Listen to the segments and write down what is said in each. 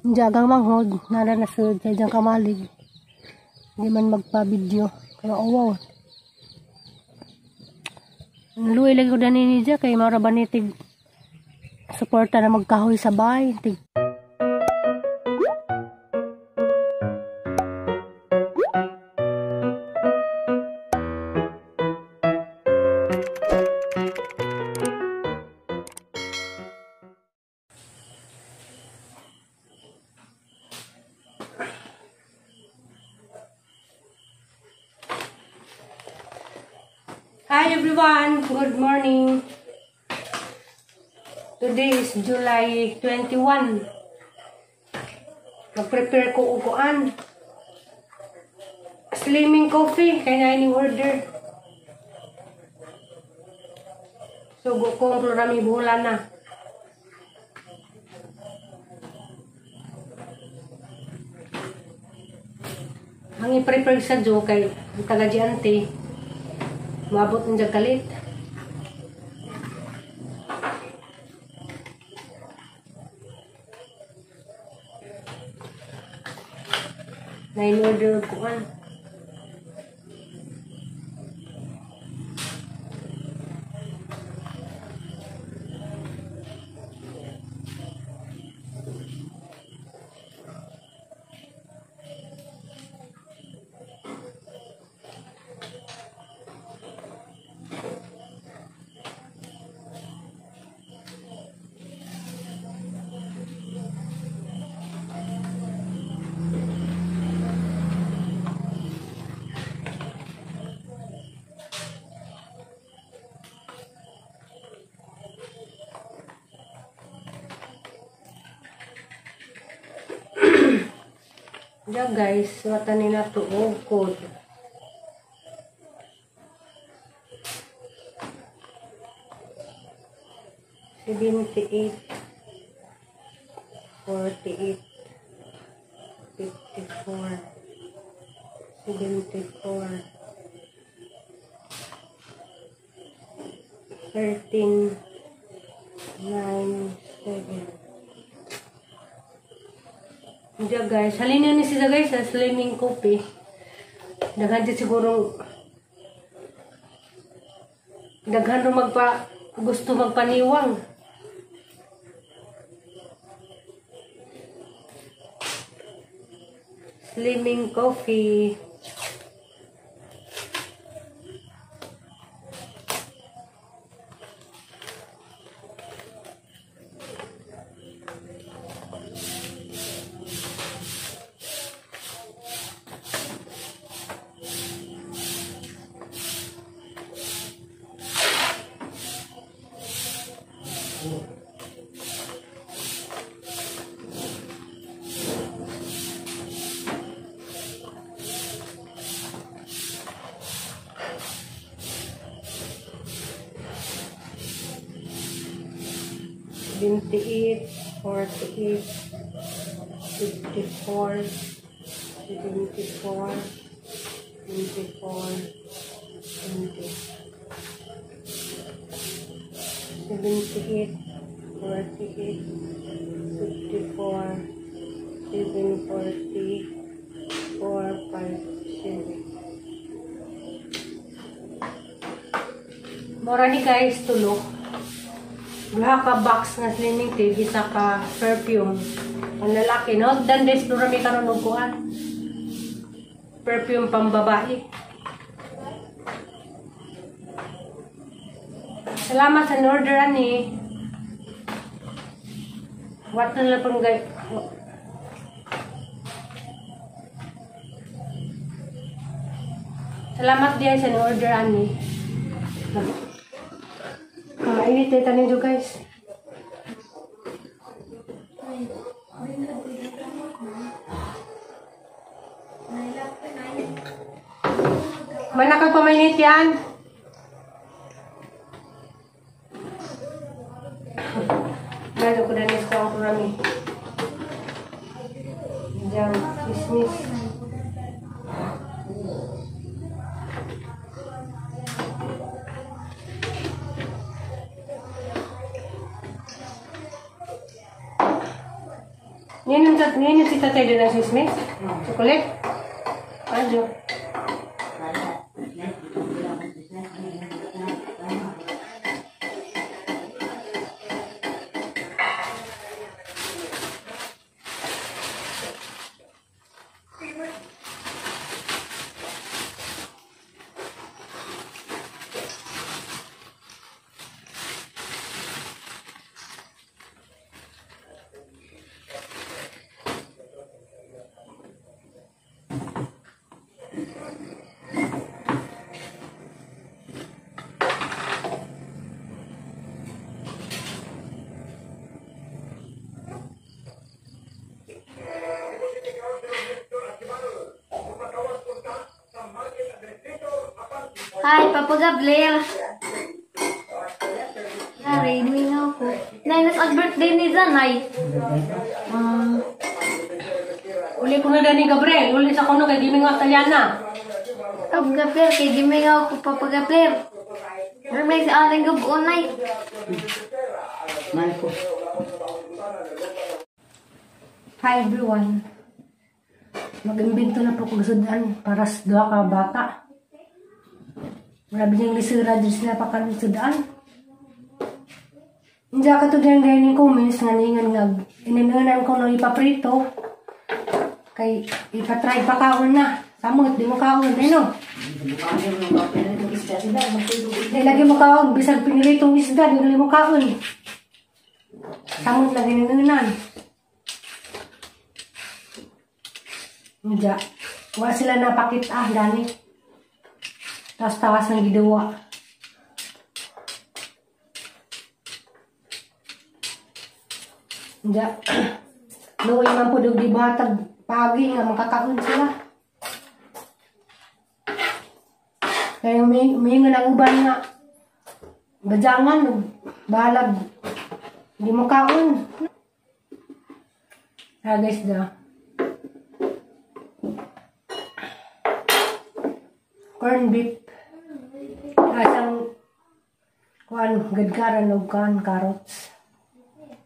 Jagang manghod, nara na sa dyan kamalig. Hindi man magpa-video. Kaya oh, wow. Luwi lagi ko dani niya kay mara ba ni tig suporta na magkahoy sa bahay. Tig Hi everyone, good morning. Today is July 21. Mag-prepare ko uguan. Slimming coffee, kaya na order. Sugo ko ang plurami bulan na. Ang i-prepare sa Jo kay taga Giante. Mabot ng kalit. Nine order ko an. Ya guys, wata nila to og code. 78, 48, 54, 74, 13, 9, 7. Diya guys, halin ni siya guys sa slimming coffee. Daghan di siguro daghan ro magpa gusto magpaniwang. Slimming coffee. 28, 48, 54, 74, 24, 20, 78, 48, 54, 7, 40, 4, 5, 7. Mora ni guys, tulok. Duha ka box nga slimming tea, isa ka perfume. Ang lalaki, no? Dan des plurami karon og kuan. Perfume pambabae. Salamat sa order ani. What na lang pong guys. Salamat diay sa order ani. Mainit eh, tanin nyo guys. Manakag pa mainit yan. Lalo ko danis ko ang kurami. Diyan, kismis. Ngayon si tatay doon ang sismis? Chocolate? Anjo. Hi, Papa Gabriel. Yari, mingaw ko. Nay, nas birthday ni Zanay. Uli ko na ni Gabriel. Uli sa kuno kay gimingaw Taliana. Papa Gabriel, kay gimingaw ko, Papa Gabriel. May sa ating gabuon, Nay. Marco. Hi everyone. Mag-imbento na po kong sudan para sa duha ka bata. Grabe niyang lisura dyan sila pa karon sudan. Hindi ka to dyan ganyan comments nga ningan nga ininunan ko no ipaprito. Kay ipatry pa kaon na. Samot, di mo kaon. Ay no. Di lagi mo kaon. Bisag piniritong isda, di mo kaon. Samot lang ininunan. Hindi. Wa sila napakita, gani. Tawas-tawas ng giduwa. Hindi. Luoy man po di batag pagi nga makakaon sila. Kaya huminga ng uban nga. Bajangan, balag. Hindi mo kaon. Ah, guys, da. Corn beef. Asang kuan gadgaran og kuan carrots.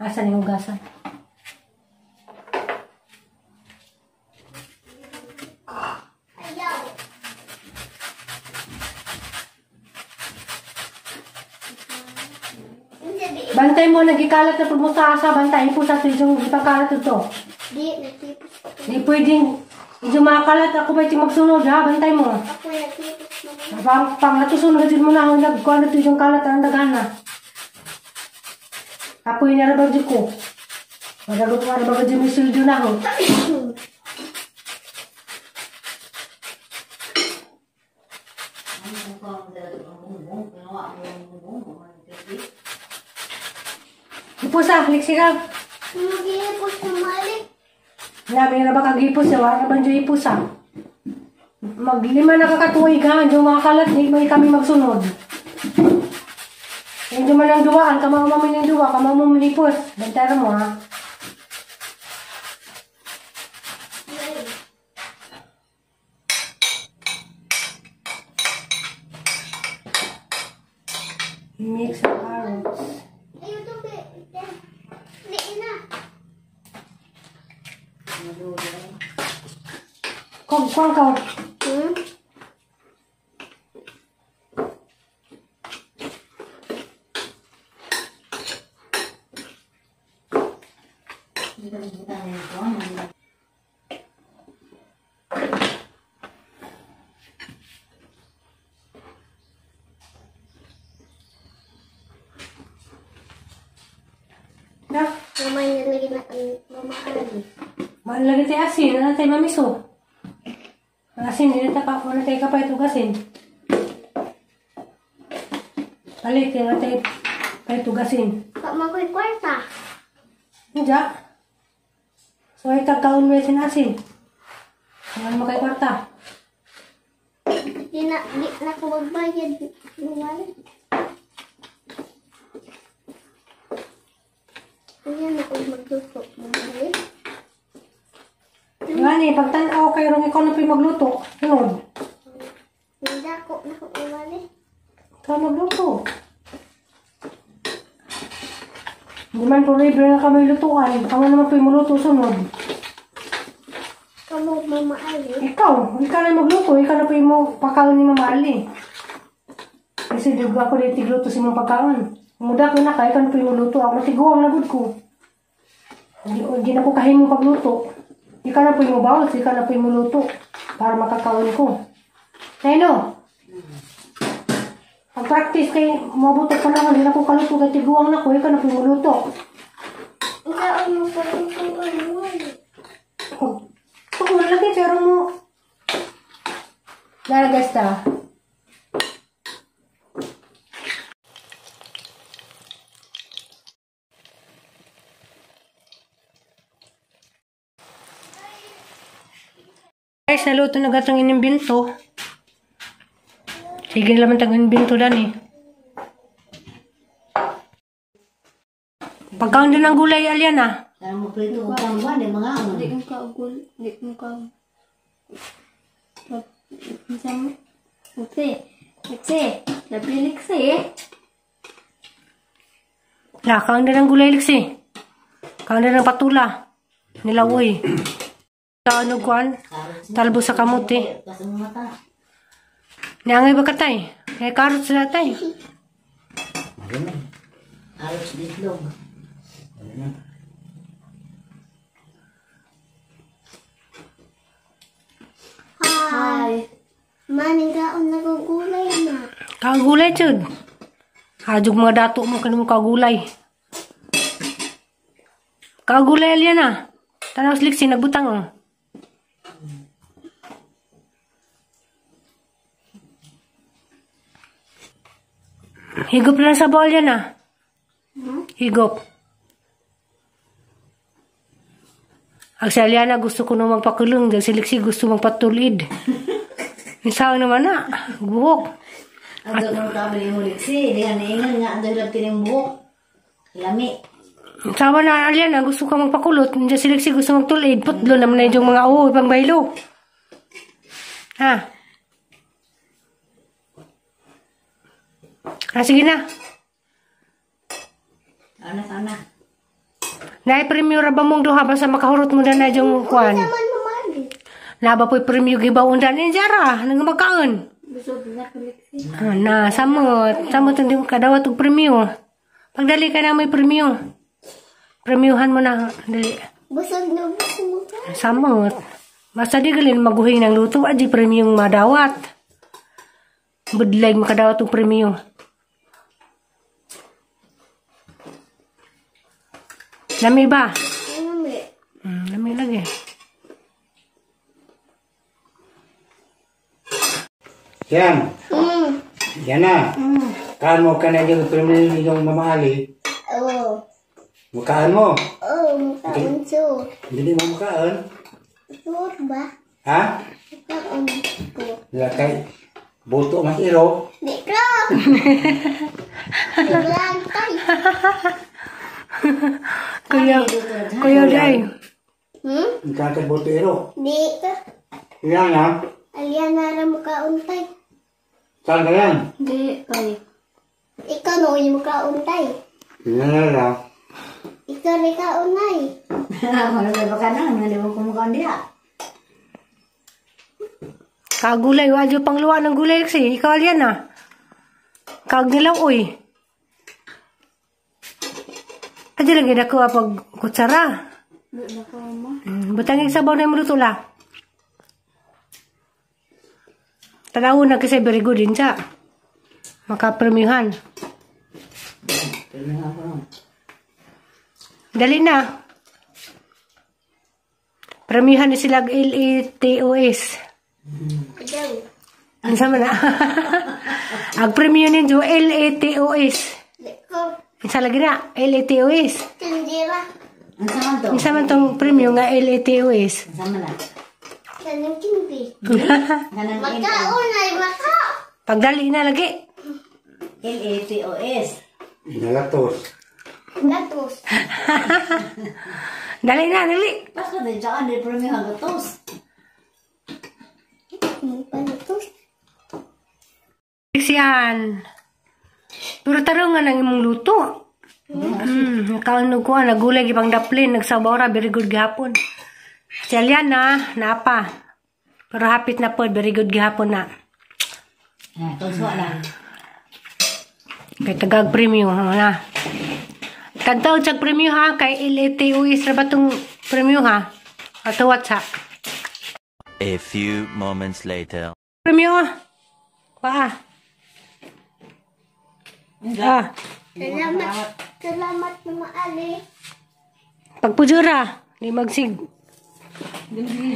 Asa ni hugasan? Bantay mo nagikalat na pud mo sa asa, bantay po sa tiyong ipakalat ito. Di nagtipos. Di pwedeng medyo makakalat ako ba iti magsunod ha, bantay mo. Ako nagtipos mo. Pang natusunod din mo na ako nagkuhan na ito yung kalat ang dagana. Apoy na rabag ko. Madagot nga rabag dyan may suldo na ako. Ipos ah, liksi ka. Mag-iipos na mali. Namin na ba kagipos siya, wala ba dyan ipos ah. Maglima na kakatuig ha, hindi makakalat, hindi may kami magsunod. Hindi man ang duwaan, kamaw mo ng duwa, kamaw mo malipos. Bantara mo ha. Mix the carrots. Kung ka. Na? Mamaya lagi na mamahalin. Mahal lagi tayo asin. Ano tayo mamiso? Asin, hindi na tayo wala tayo kapay tugasin. Palit, wala tayo pay tugasin. Pa makoy kwarta. Hindi. So, ay tagkaon mo yung asin. Ano mo kay kwarta? Di na ko magbayad. Mamahalin. Hindi na ako magluto. Mamahalin. Ngani, pagtanaw kayo ron ikaw na po'y magluto. Sunod. Hindi ako na ako mamahalin. Ikaw magluto. Hindi man forever na kami lutuan. Kamo naman po'y muluto sunod. Kamu Mama Ali. Ikaw na magluto. Ikaw na po'y mo pagkaon ni Mama Ali. Kasi dugo ako dito tigluto sa imong pagkaon. Muda ko na ka, ikaw na po'y muluto. Ako matiguang na gud ko. Hindi na ko kahimong pagluto. Ikaw na po'y mubawos, ikaw na po'y muluto. Para makakaon ko. Nayno, pag-practice kay mabuto pa na ako, hindi na ko kaluto kay tiguang na ko, ikaw na po'y muluto. Ikaw ang magpalutuan mo. Pag lagi, pero mo. Lalagas ta. Guys, naluto na gatong inimbento. Sige naman tag inimbento dan eh. Pagkaon din ng gulay, Aliana. Mo prito ko pang buwan, eh, mga ano. Di ko kaugol, di ko ka. Minsan mo. Ukse, ukse, labilik sa eh. La, kaon din ng gulay, Lixi. Kaon din ng patula. Nilawoy. Kaon og kuan? Talbo sa kamote. Niangay ba katay? Kay carrots na tay. Carrots itlog. Hi. Maning kaon nagugulay na. Kagulay jud. Hadjog mga dato mo kanimo kagulay. Kagulay Aliana. Tanaw si Lixi nagbutang oh. Higop lang sa bowl yan ah. Higop. Ang si Aliana gusto ko nung magpakulong. Dahil si Lixi gusto magpatulid. Isaw naman na. Buhok. Ang doon kami ni Lixi. Di ka naingan nga. Ang doon tining buhok. Lami. Sama na Aliana gusto ka magpakulot. Diyan si Lixi gusto magtulid. Putlo naman na yung mga uwi pang baylo. Ha? Ah, sige na. Sana, sana. Naay premyo ra ba mong duha basta makahurot mo na na yung kuan. Naba po'y premyo gibaw undan ni jara nang magkaon. Busog na ko Lixi. Ah, na samot, samot hindi mo kadawat og premyo. Pagdali ka na may premyo. Premyohan mo na dali. Busog na busog ka. Samot. Basta di galin maguhing ng luto adi premyong madawat. Budlay makadawat og premyo. Lami ba? Lami. Lami lagi. Yan. Yan na. Kaan mo ka na yung premyo yung Mama Ali. Oo. Mukaan mo. Oo, mukaan so. Hindi mo mukaan. Sure ba? Ha? Mukaan ko. Lakay. Buto mas iro. Di ko. Naglantay. Kuya day. Ikaw buto iro. Di ko. Yan na. Aliana ra mukauntay. Saan ka yan? Di kay. Ikaw no yung mukauntay. Yan na lang. Ikaw rin kaunay. Ako na ba ka na? Hindi mo kumukhaan diha. Kagulay, wadyo pangluwa ng gulay kasi. Ikaw Aliana. Kag nilaw, oy. Adi lagi na ko pag kutsara. Butang sabaw na yung luto la. Tanaw na kasi very good din siya. Makapremyuhan. Dali na. Premihan ni sila L-A-T-O-S. Ano sama na? Ang premyo ninyo, L-A-T-O-S. Isa lagi na, L-A-T-O-S. Ang sama to? Isa man tong premyo nga L-A-T-O-S. Ang sama na? Kanang kimbi. Makaunay, maka. Pagdali na lagi. L-A-T-O-S. Nalatos. Latos. Dali na, dali. Pasko din siya, hindi premyo hagatos. Palatos. Siyan. Pero tarungan ang imong luto. Kaon og kuan, nagulay gipang daplin, nagsabaw ra, very good gihapon. Si Aliana, naapa. Pero hapit na pod, very good gihapon na. Tuswa lang. Kay tagag premium na. Tagtaod sa premium ha, kay LATUIS ra ba tong premium ha? Ato WhatsApp. A few moments later. Premium ha. Paa. Ah. Salamat. Salamat Mama Ali. Pagpujura, di magsig.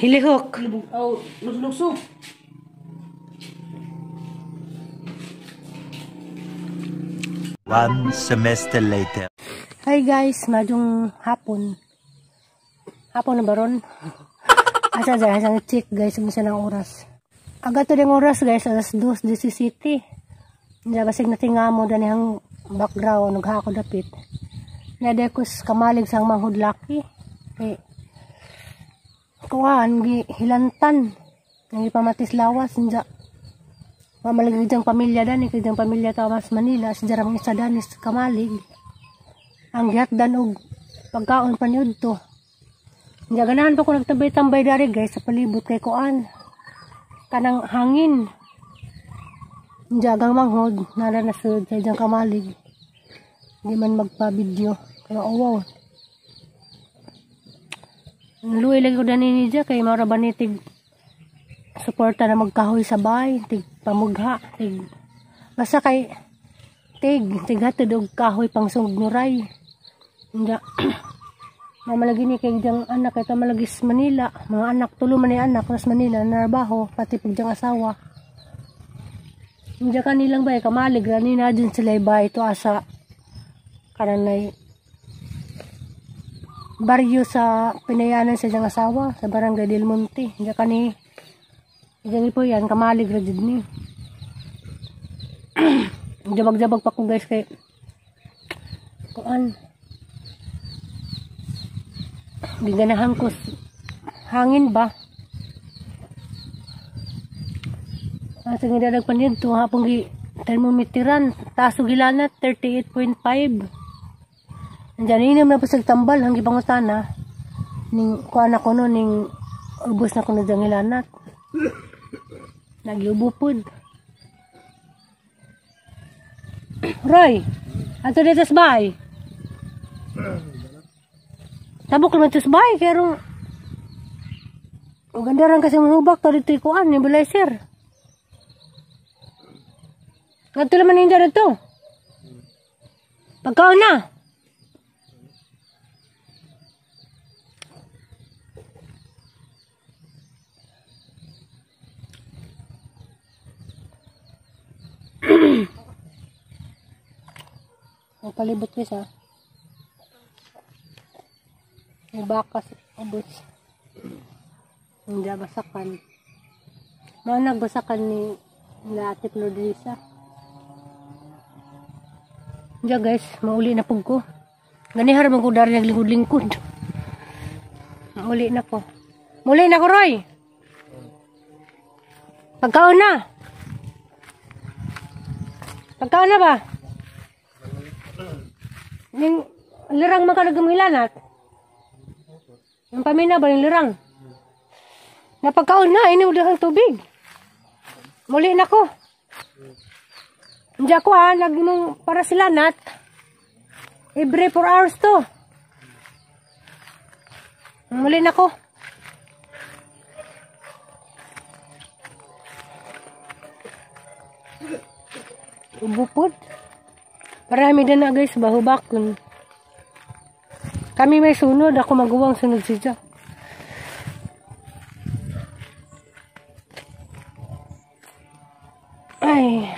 Hilihok. Oh, lukso. One semester later. Hi guys, madyong hapon. Hapon na baron? Asa dyan, asang check guys, kung saan ang oras. Aga to ding oras guys, alas 2:17. Hindi basig natinga mo dani ang background, naghako dapit. Naday ko kamalig sang manghudlaki. Kay kuan gi hilantan. Nang ipamatis lawas nja. Mamalig diyang pamilya dani kay diyang pamilya ta mas Manila, si jarang isa dani sa kamalig. Ang gihatdan og pagkaon pa niudto. Nja ganahan pa ko nagtambay-tambay dari guys sa palibot kay kuan. Kanang hangin. Nja gang manghod nara na sa diyang kamalig. Di man magpa-video. Kaya oh, wow. Luwi lagi ko dani ni dya kay mara ba ni tig suporta na magkahoy sa bahay, tig pamugha, tig basta kay tig hatod og kahoy pang sugnuray. Nja mamalagi ni kay diyang anak kay tamalagi sa Manila, mga anak tulo man ni anak sa Manila narbaho pati pag diyang asawa. Nja kanilang bay kamalig ra ni na dyan sila bay to asa kananay baryo sa pinayanan sa diyang asawa sa barangay Del Monte. Nja kani diyan po yan kamalig ra jud ni. Jabag-jabag pa ko guys kay kuan. Giganahan ko hangin ba. Ang sige dadag pa nito hapon gi thermometeran taas og hilanat 38.5. Andiyan inom na po sa tambal hanggi pangutana ning kuan ako no ning ubos na kuno diyang hilanat. Nagyubo pod. Roy, ato dito sa bahay. Tabok naman ito sa bahay, pero ganda rin kasi manubak to dito ikuan, nebulizer. Ato naman ninja dito. Pagkaon na. Ang palibot guys ha. May bakas ubos. Hindi basakan. Mga nagbasakan ni Ate Flordelisa. Diya guys, mauli na po ko. Ganihar man ko dari naglingkod-lingkod. Mauli na ko. Mauli na ko Roy. Pagkaon na. Pagkaon na ba? Ning lirang man ka nagamilanat. Ang pamina ba yung lirang? Napagkaon na, inom ang tubig. Muli na ko. Hindi ako ha, nagimong para sila nat. Every 4 hours to. Muli na ko. Ubupod. Marami din na guys, bahubakon. Kami may sunod, ako maguwang sunod si Jack. Ay.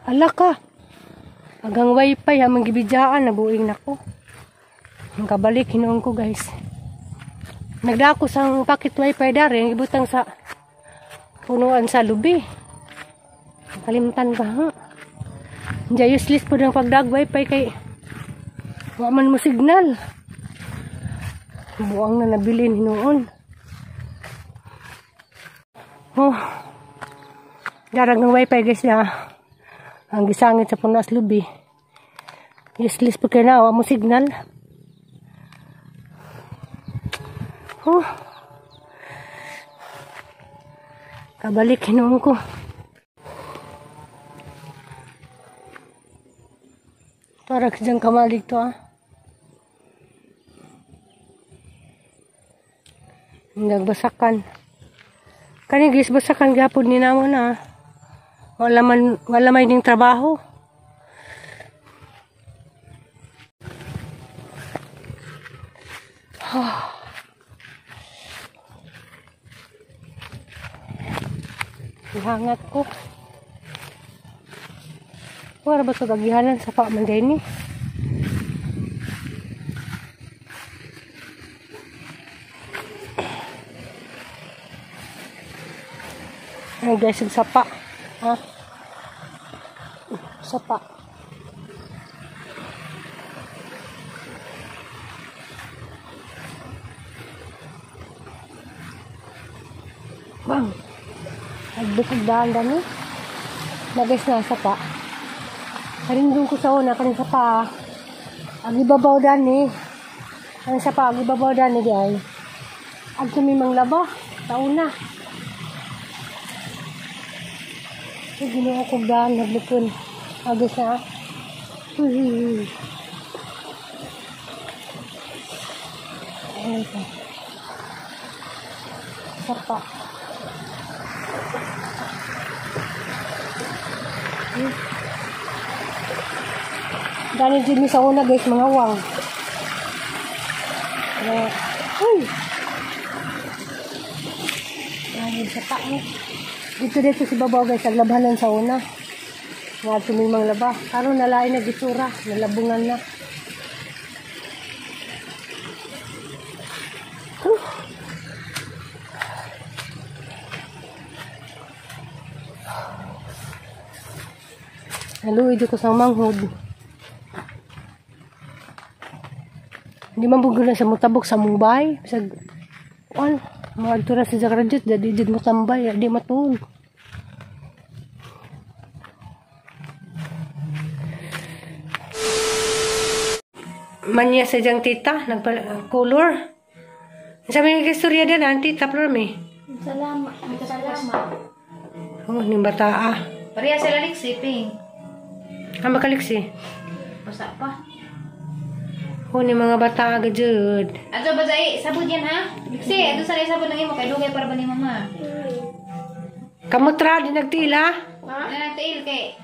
Ala ka. Agang wifi hamang gibidyaan, nabuing nako. Ang kabalik hinuon ko guys. Nagdako sang packet wifi dari, ibutang sa punuan sa lubi. Kalimtan ka ha. Diya useless po ng pagdag wifi kay wa man mo signal. Buang na nabilin hinuon. Oh. Darag ng wifi guys ya. Ang gisangit sa punas lubi. Useless pa kayo na, mo signal. Oh. Kabalik hinuon ko. Para siyang kamalig to ah. Nagbasakan. Kani guys, basakan gapod ni namo na. Wala man, wala may ding trabaho. Ihangat ko. Wala ba ito gagihanan sa pa man din eh. Ay guys, sapa. Ha? Sapa. Bang. Nagbukog daan dami. Na guys, na sapa. Karindong ko sa una, kanin sapa. Ang ibabaw dani. Ang sapa, ang ibabaw dani di ay. Ang tumimang laba, tauna. Ay, ginoo ko daan, naglipon. Agos na. Uy. Ayan ko. Sapa. Dani din sa una guys, mga wang. Uy! Dani sa tao. Dito si babaw guys, naglabanan sa una. Nga tumimang laba. Karon nalain na gitsura, nalabungan na. Naluwi dito sa manghod. Hindi man bugo na sa mutabok sa Mumbai. Bisag, kuan, mga adtura sa Jakarta, di jud mo tambay, di matuog. Manya sa diyang tita, nagpa-color. Sabi nga istorya din, ang tita, pero may. Salamat. Salamat. Oh, ning bata ah. Pareha sila liksiping. Ang makaliksi. Basa pa. Oh, ni mga bata agad jud. Ato ba sa sabod yan ha? Liksi, ato sa sabod ng imo kay dugay para ba ni mama? Kamutra di nagtiil ha? Ha? Nagtiil kay.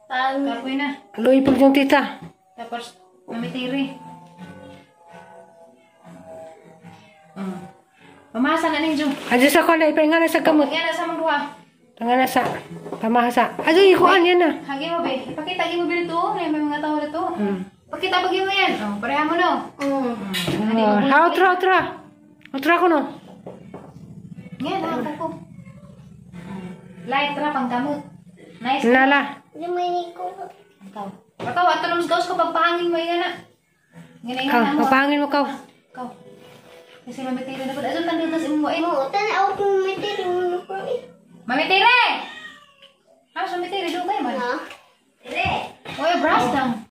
Kapoy na. Luoy pag yung tita. Tapos mamitiri. Pamahasa na ninyo. Adyo sa kola, ipaingana sa kamot. Ingana sa mong duha. Pangana sa pamahasa. Adyo ikuan yan na. Hagi mo be. Ipakita gi mo be dito. May mga tao dito. Pakita pag mo yan. Oh, pareha mo no. Ha, otra, otra. Otra ko no. Ngayon, ha, ko. Light ra pang kamot. Nice. Nala. Ikaw. Ikaw, ato nung gaus ko pagpahangin mo yan na. Ikaw, pagpahangin mo ikaw. Ikaw. Kasi mamitiri na po. Ato tandil tas imo eh. Tanaw ko mamitiri mo ko eh. Mamitiri! Ha, so mamitiri dugay man. Ha? Oy, brush lang.